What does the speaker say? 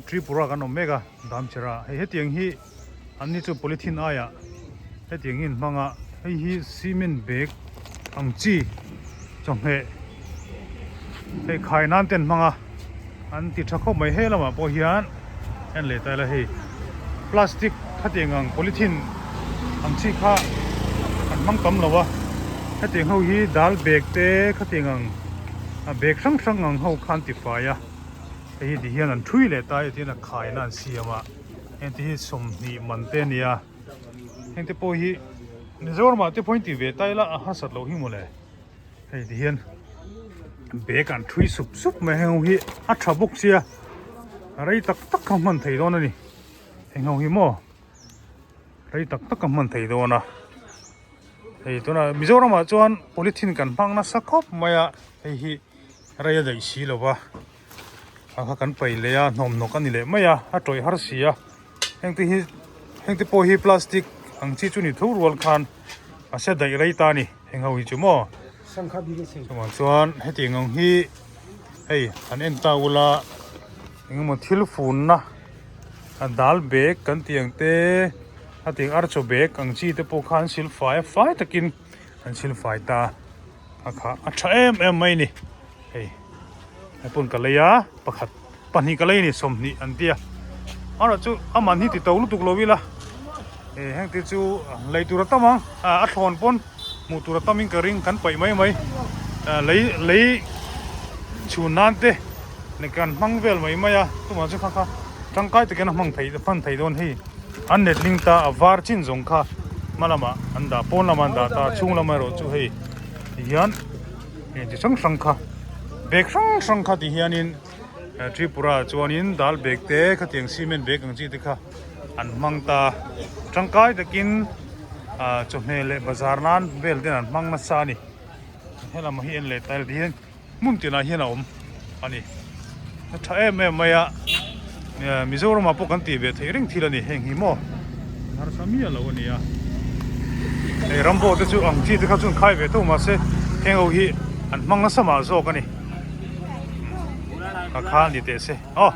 Tripura kan awm mek a Damchera hei hetiang hi an ni chu polythene aiah hetiang hi an hmang a hei hi cement bag ang chi chawhmeh hei khai nan te an hmang a an ti tha khawp mai he lamah pawh hian en leh ta ila hei plastic khatiang ang polythene ang chi kha an hmang tam lo a hetiang ho hi dal bag te khatiang ang bag hrang hrang ang ho kha an ti fai a. Hei hi ti hian an thui leh ta a tin a khaina an siam a heng te hi 20 man te a ni a heng te pawh hi Mizoram ah te pawhin ti ve ta ila a harsat loh hi mawle hei ti hian bag an thui sup sup mai heng ho hi a tha bawk sia rei tak tak kha hman thei dawn a ni heng ho hi maw rei tak tak a hman thei dawn a hei tunah Mizoram ah chuan polythene kan hmang nasa khawp mai a hei hi. Rei a daih si lo va, a kha kan paih leh a hnawm hnawk a ni leh mai a, a tawih har si a, heng te hi heng te pawh hi plastic ang chi chu ni tho rual khan a se daih rei ta a ni heng ho hi chu maw chuvang chuan hetiang ang hi hei han en ta ula engemaw thil funna a dal bag kan tih ang te a tiang archaw bag ang chi te pawh kha an silfai a fai takin an silfai ta. A kha a tha em em mai ni hei hei pawn ka lei a pakhat pahnih ka lei a ni 20 an tia amaherawh chu a man hi ti to lutuk lo ila eh heng te chu lei tur a tam ang a thlawn pawn hmuh tur a tam in ka ring kan paih mai mai lei lei chhun nan te kan hmang vel mai mai a chuvang chu kha kha tangkai takin a hmang thei hman thei dawn hei an letling ta a var chin zawng kha hma lamah an dah pawn lamah an dah ta chhung lamah erawh chu hei ti hian heng chi hrang hrang kha bag hrang hrang kha ti hianin Tripura ah chuanin dal bag te khatiang cement bag ang chi te kha an hmang ta tangkai takin ah chawhmeh leh bazar nan vel ten an hmang nasa a ni helamah hi en leh ta ila ti hian. Hmun tinah hian a awm a ni. A tha em em mai a, Mizoramah pawh kan tih ve theih reng thil a ni heng hi maw. Harsa miah lo a ni a. Hei ram pawh te chu ang chi te kha chuan khai ve tho mahse heng ho hi an hmang nasa mah zawk a ni. Ka kha ni teh se. Aw.